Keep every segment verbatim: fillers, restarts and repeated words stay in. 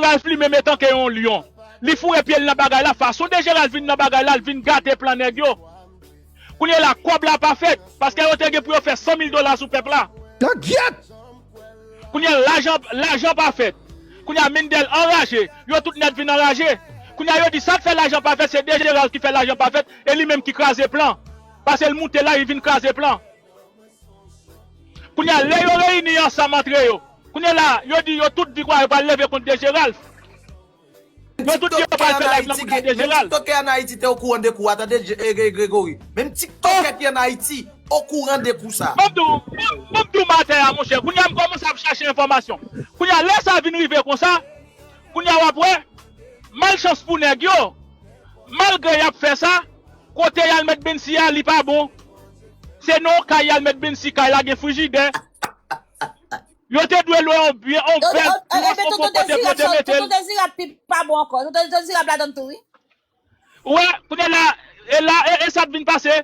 Ralph li menm etanke yon lyon. Li foure pye l nan bagay la. Fason DG Ralph vin nan bagay la, l vin gate plan nèg yo. Kounye la, kòb la pa fèt, paske yo te gen pou yo fè san mil dola sou pèp la. Tan gyèt! Kounye a, lajan, lajan pa fèt. Kounye a, Mendel anraje. Yo tout nèt vin anraje. Kounye a, yo di sa k fè lajan pa fèt, se DG Ralph ki fè lajan pa fèt, e li menm ki kraze plan. Paske l moute la, li vin kraze plan. Kounye a, lè yo reyini ansanm antre yo, kounye la, yo di yo tout di kwa yo pral leve kont DG Ralph. Yo tout di yo pral fè live nan kont DG Ralph. Menm TikTokè an Ayiti te okouran de kou a, tande, Gre- Gre- Gregory. Menm TikTokè ki an Ayiti okouran de kou sa. Ban m di w, ban m di w maten an, monchè. Kounye a, m kòmanse ap chache enfòmasyon. Kounye a, lè sa vin rive konsa, kounye a, w ap wè, malchans pou nèg yo, malgre y ap fè sa, kote y al met Bensi a, li pa bon. Se nan yon kay y al met Bensi, kay la gen frijidè. Yo te dwe lwe yon byen, yon bèl gwo sobo kote pou yo te mete l. Tonton Dezirab pi pa bon ankò. Tonton Dezirab ladann tou, wi. Ou wè, kounye la, e la, e, e sa k vin pase.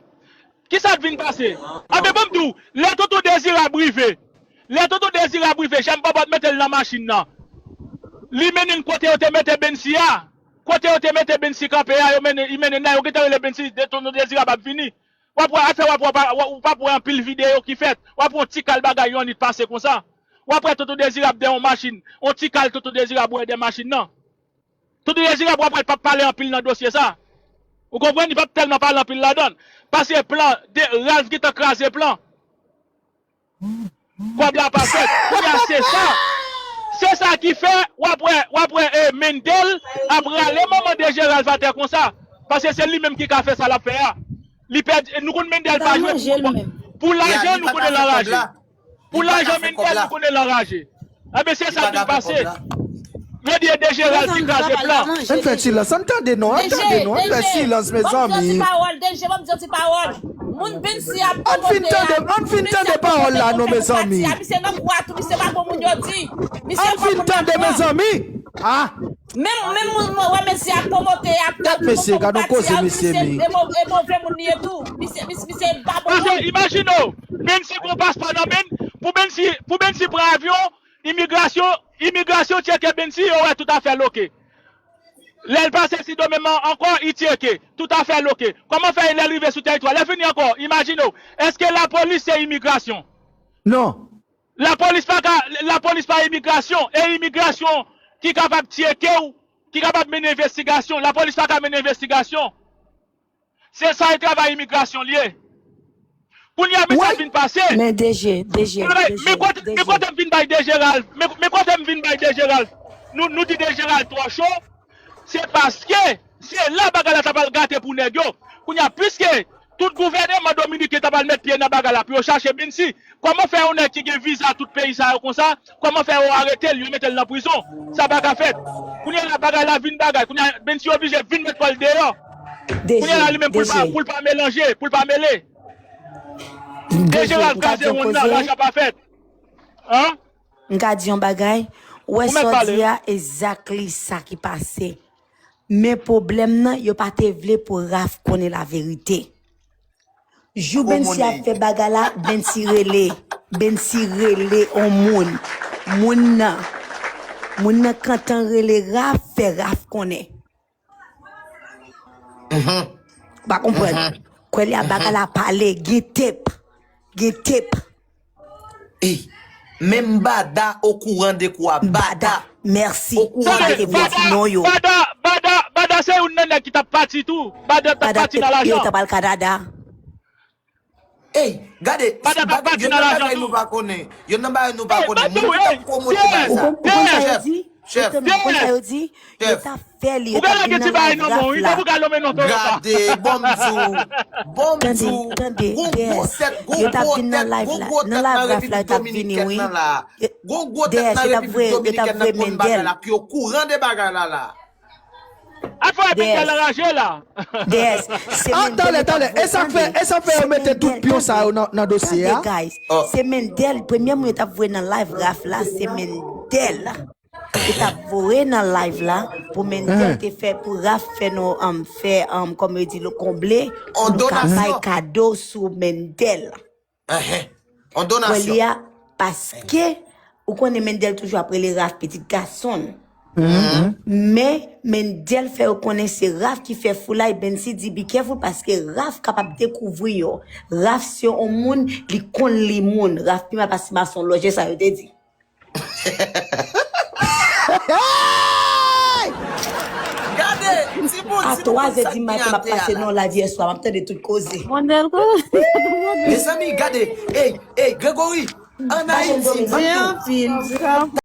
Ki sa k vin pase? Anben, ban m di w, lè Tonton Dezirab rive, lè Tonton Dezirab rive, Jèm Bòbòt mete l nan machin nan. Li mennen l kote yo te mete Bensi a. Kote yo te mete Bensi kanpe a, yo mennen, li mennen l la, yo gentan rele Bensi, de Tonton Dezirab ap vini. W ap wè, afè w ap wè, w ap wè, w ap wè anpil videyo ki fèt. W ap wè yon ti kal bagay yon nit pase konsa. W ap wè Tonton Dezirab dèyè yon machin. Yon ti kal Tonton Dezirab wè dèyè machin nan. Tonton Dezirab w ap wè l p ap pale anpil nan dosye sa. Ou konprann? Li p ap tèlman pale anpil ladan l. Paske plan, de, Ralph gentan kraze plan. Kòb la pa fèt. Kounye a, se sa. Se sa ki fè, w ap wè, w ap wè, e, Mendel ap rale manman DG Ralph atè konsa. Paske se li menm ki ka fè sa l ap fè a. Li pèdi, nou konn Mendel pa jwe pou, pou lajan, nou konnen l anraje. Pou lajan Mendel, nou konnen l anraje. Enben, se sa k vin pase. Yo di e DG Ralph ki kraze plan. Ann fè silans, ann tande non, ann tande non, ann fè silans, mezanmi. Ban m di yon ti pawòl, DG, ban m di yon ti pawòl. Moun Bensi ap pwomote a. Ann fin tande pawòl la non, mezanmi. Misye nan kwa tou, misye pa bon moun yo di. Ann fin tande, mezanmi. Ah! Menm, menm moun mwen wè mesye ap pwomote, ap, ap pwomote pati a, misye e mo- e move moun li ye tou. Misye, misye, misye pa bon moun. Paske imajine w, Bensi gon paspò nan men l, pou Bensi, pou Bensi pran avyon, imigrasyon, imigrasyon tcheke Bensi, yo wè tout afè l oke. Lè l pase Sendomeng ankò, li tcheke, tout afè l oke. Kòman fè lè l rive sou tèritwa? Lè fini ankò, imajine w, èske lapolis se imigrasyon? Non. Lapolis pa ka, lapolis pa imigrasyon, e imigrasyon ki kapab tcheke w, ki kapab mennen envestigasyon. Lapolis pa ka mennen envestigasyon. Se sa e travay imigrasyon l ye. Kounye a, men sa k vin pase. Men DG, DG, DG, men kote, men kote m vin bay DG Ralph, men, men kote m vin bay DG Ralph. Nou, nou di DG Ralph twò cho, se paske se la bagay la ta pral gate pou nèg yo. Kounye a, piske tout gouvènman dominiken ta pral met pye nan bagay la pou yo chache Bensi, kòman fè yon nèg ki gen viza tout peyi sa yo konsa, kòman fè yo arete l, yo mete l nan prizon? Sa pa ka fèt. Kounye a la, bagay la vin bagay. Kounye a, Bensi oblije vin met kò l deyò. Kounye a la, li menm pou l pa, pou l pa melanje, pou l pa mele. DG Ralph kraze wonn nan, lajan pa fèt. An? M ka di yon bagay, ou wè sa w di a, exactly sa ki pase. Men pwoblèm nan, yo pa te vle pou Ralph konnen laverite. Jou Bensi ap fè bagay la, Bensi rele, Bensi rele on moun. Moun nan, moun nan kantan rele Ralph, fè Ralph konnen. Ou pa konprann? Kwè li a bagay la pale, gen tep. Gen tep. Ey, menm Bada okouran de kou a. Bada, mèsi. Okouran de kou a. Bada, Bada, Bada, Bada se youn nan nèg ki t ap pati tou. Bada t ap pati nan lajan. Yo t ap al Kanada. Ey, gade, Bada t ap pati nan lajan tou. Youn nan bagay nou pa konnen. Youn nan bagay nou pa konnen. Moun ki t ap pwomote bagay sa. Chèf, chèf. Ou konn sa yo di? Yo t ap fè li, yo t ap vin nan live Ralph la. Gade, ban m di w, ban m di w, gon gwo tèt, gon gwo tèt, gon gwo tèt nan Repiblik Dominikèn nan la. Gon gwo tèt nan Repiblik Dominikèn nan konn bagay la, ki okouran de bagay la la. Atò e Mendel anraje la. Talè, talè, e sa k fè, e sa k fè yo mete tout pyon sa yo nan, nan dosye a? Tande, guys, se Mendel, premye moun yo t ap voye nan live Ralph la, se Mendel. Yo t ap voye nan live la pou Mendel te fè, pou Ralph fè nou, um, fè, um, kòm yo di, konble, nou ka bay kado sou Mendel. Enhen. On donasyon. Wè li a, paske ou konnen Mendel toujou ap rele Ralph pitit gason l. Men Mendel fè yo konnen se Raf ki fè foulay. Bency di be careful paske Raf kapab dekouvri yo. Raf se yon moun, li konn li moun. Raf pi mal pase mason lòje sa yo te di. Gade, ti moun, A si nou twa konn zè sa di k gen maten m ap atè a pase la. Nan live yè swa, m ap tande tout koze. Mendel ko. Mezanmi, gade. Ey, ey, Gregory, ann Ayiti, Di anpil.